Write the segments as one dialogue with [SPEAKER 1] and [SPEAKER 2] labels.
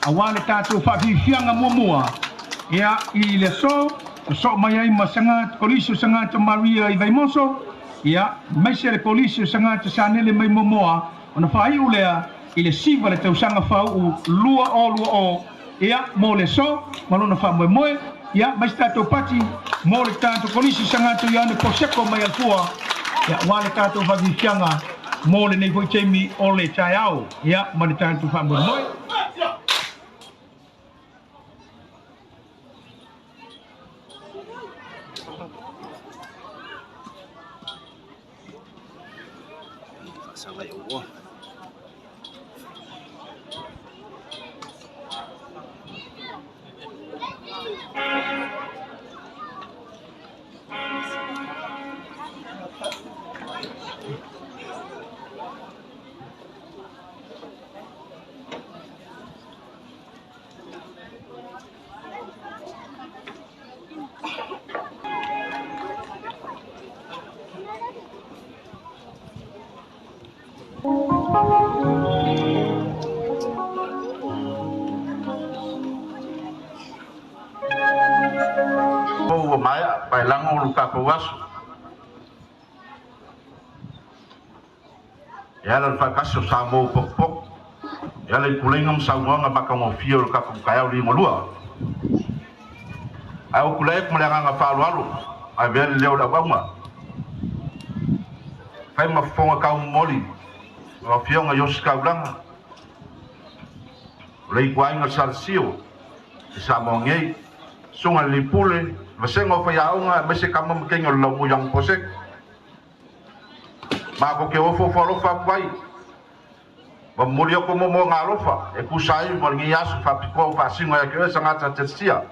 [SPEAKER 1] Auā le tatou faafiafiaga muamua, ia, i le aso, sosoo mai ai ma Sagata, Kolisi o Sagata Maria i Vaimoso, ia, aemaise le Kolisi o Sagata Sanele mai Moamoa, ona faaiu lea i le 9 le tausaga faauu 2020, ia, mo le aso ma lona faamoemoe, ia, mai se tatou pati mo le tatou Kolisi Sagata Ioane Poseko mai Alafua, ia, aua le tatou faafiafiaga mo lenei foi taimi o le taeao, ia, ma le tatou faamoemoe.
[SPEAKER 2] Ua maea paelago lo tatou aso e ala i le faatasi o Samoa ua potopoto e ala i pulega ma saunoaga matagofie o le tatou taeao liugalua. Ae ua tulai atu ma le agaga faaaloalo ae avea le leo o le auauna fai ma fofoga taumomoli o Afioga i Ositaulaga o le ituaiga Salasio i Samoa nei, susuga i le Pule, vasega o faiaoga aemaise tama ma teine o le laumua i Agoposeko. Matou te ofo alofa atu ai ma momoli atu moomooga alofa e tusa ai ma lenei aso faapitoa ua faasino ia te oe Sagata Telesia.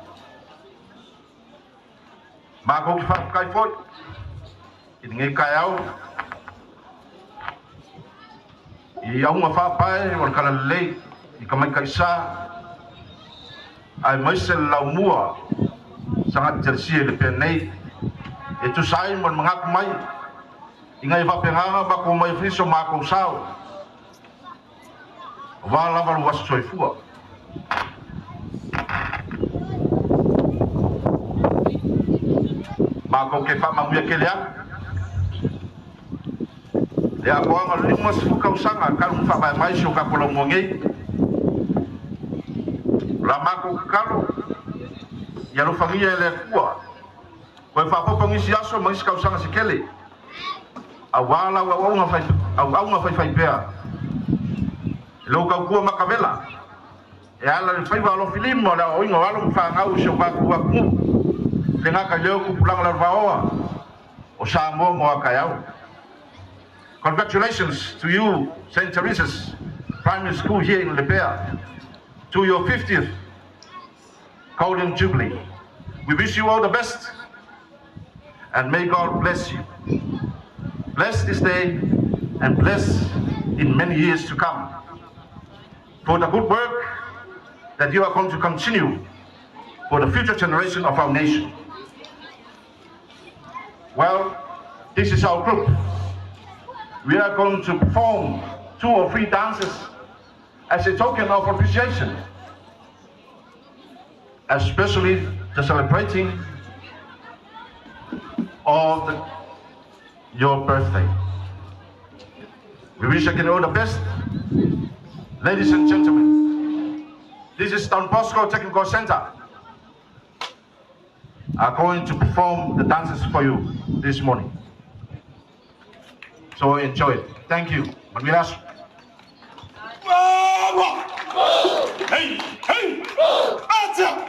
[SPEAKER 2] Matou te faafetai foi i lenei taeao i auga faapae o le talalelei i tamaitaisa aemaise le laumua Sagata Telesia i le pea nei e tusa ai ma le manatu mai ina ia faapegaga matou mai fiso matou sao aua lava le aso soifua. Matou te faamanuia tele atu le atoaga o le 50 tausaga talu ona faavae mai si o tatou laumua nei. O la matou tatalo ia alofagia e le Atua toe faaopoopo nisi aso ma nisi tausaga se tele aua lau auauna faifaipea i lou tautua matavela e ala i le faiva alofilima o le aoaoina o alo ma fanau i si o tatou atunuu, le gata i lea o tupulaga lalovaoa o Samoa mo a taeao. Congratulations to you, St. Teresa's Primary School here in Lepea, to your 50th Golden Jubilee. We wish you all the best and may God bless you. Bless this day and bless in many years to come for the good work that you are going to continue for the future generation of our nation. Well, this is our group. We are going to perform 2 or 3 dances as a token of appreciation, especially the celebrating of your birthday. We wish you all the best. Ladies and gentlemen, this is Don Bosco Technical Center are going to perform the dances for you this morning. So enjoy it. Thank you. Manuilas.
[SPEAKER 3] Hey, hey, hey, hey.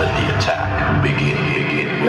[SPEAKER 4] Let the attack begin. Begin.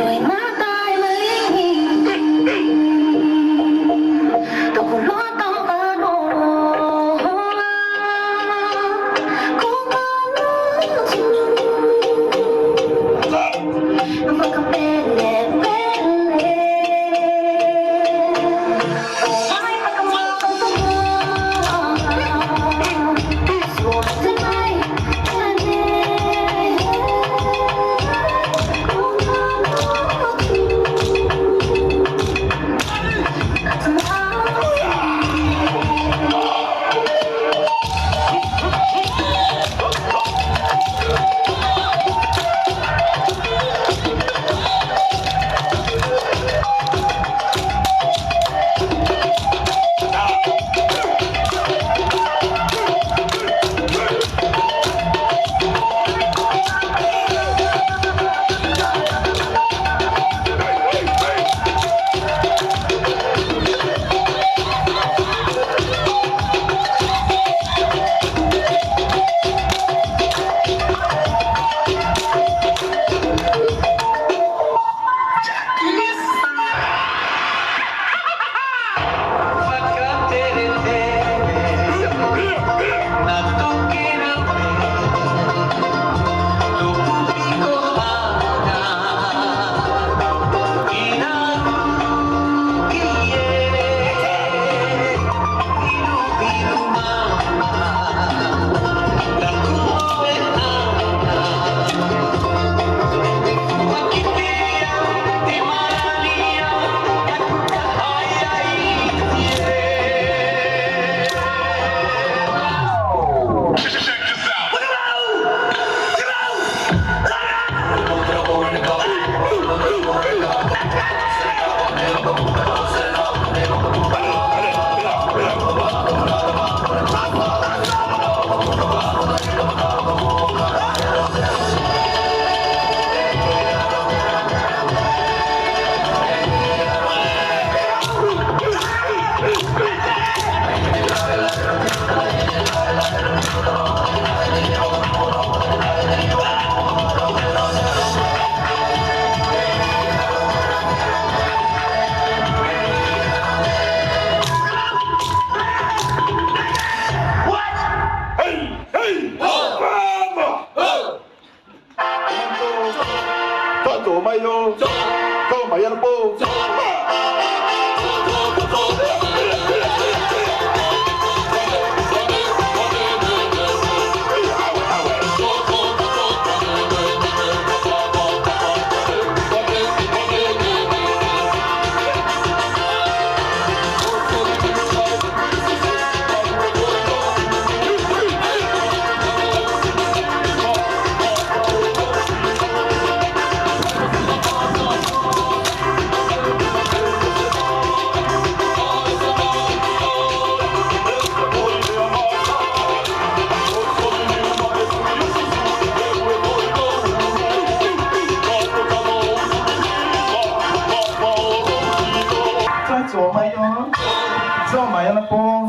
[SPEAKER 5] Toa mai ana po.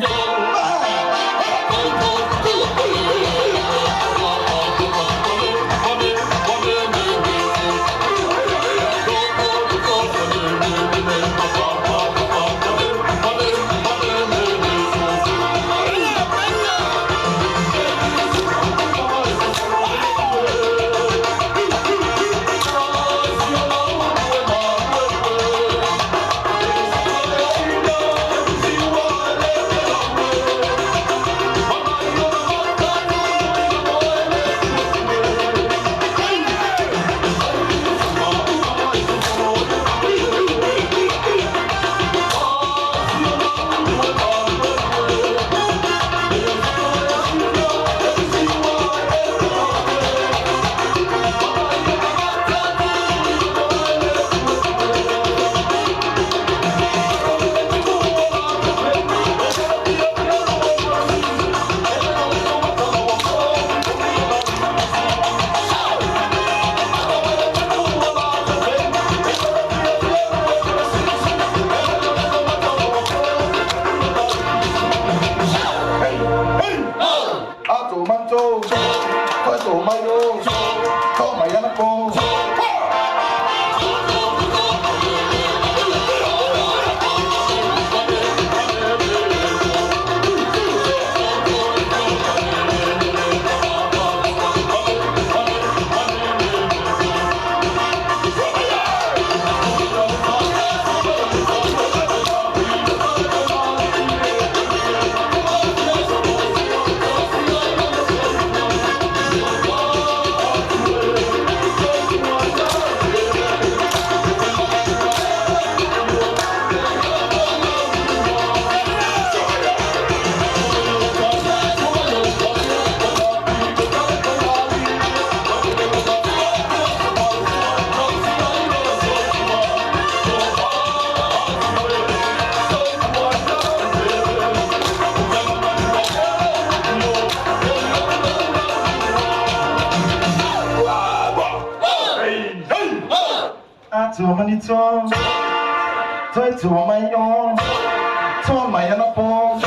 [SPEAKER 5] A to man to, toi to mai o, to mai ana po. A to mani to, toi to mai o, to mai ana po.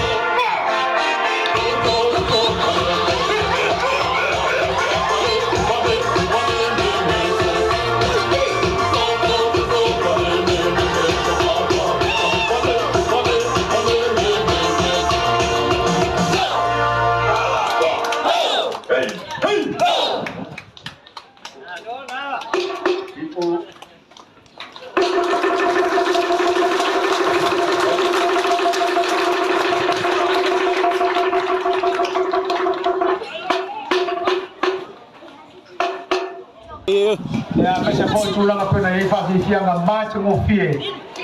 [SPEAKER 1] Ia ma se foi tulaga pena i faafiafiaga matagofie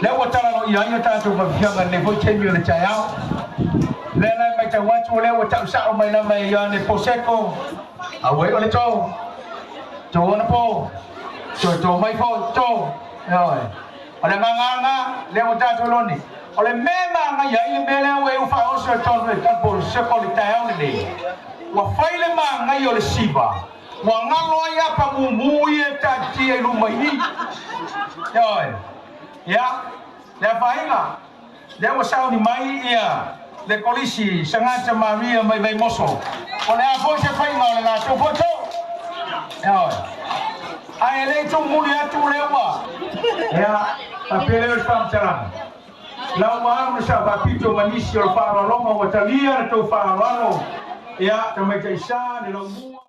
[SPEAKER 1] lea ua talalo ia ai o tatou faafiafiaga lenei foi taimi o le taeao. Lea la e matau atu o lea ua ta'usa'o mai lava e Ioane Poseko auai o le tou tou ona po toe tō mai foi tō ioe. O le agagaga lea ua tatou loni o le mea magaia ai le mea lea ua e ufaaoso e tonu e tapo seko le taeao lenei ua fai le magaia o le siva ua galo ai apa mumu ia e taatia i luma i i ioe. Ia le afaina lea ua sauni mai ia le kolisi Sagata Maria mai Vaimoso o le a foi se faiga o le latou foi tō ioe. Ae lei tumuli atu lea ua ia faapea lea o le faamatalaga lau ua alu le sa faapito ma nisi o le faaaloaloga ua talia le tou faaaloalo ia tamaitaisā le laumua.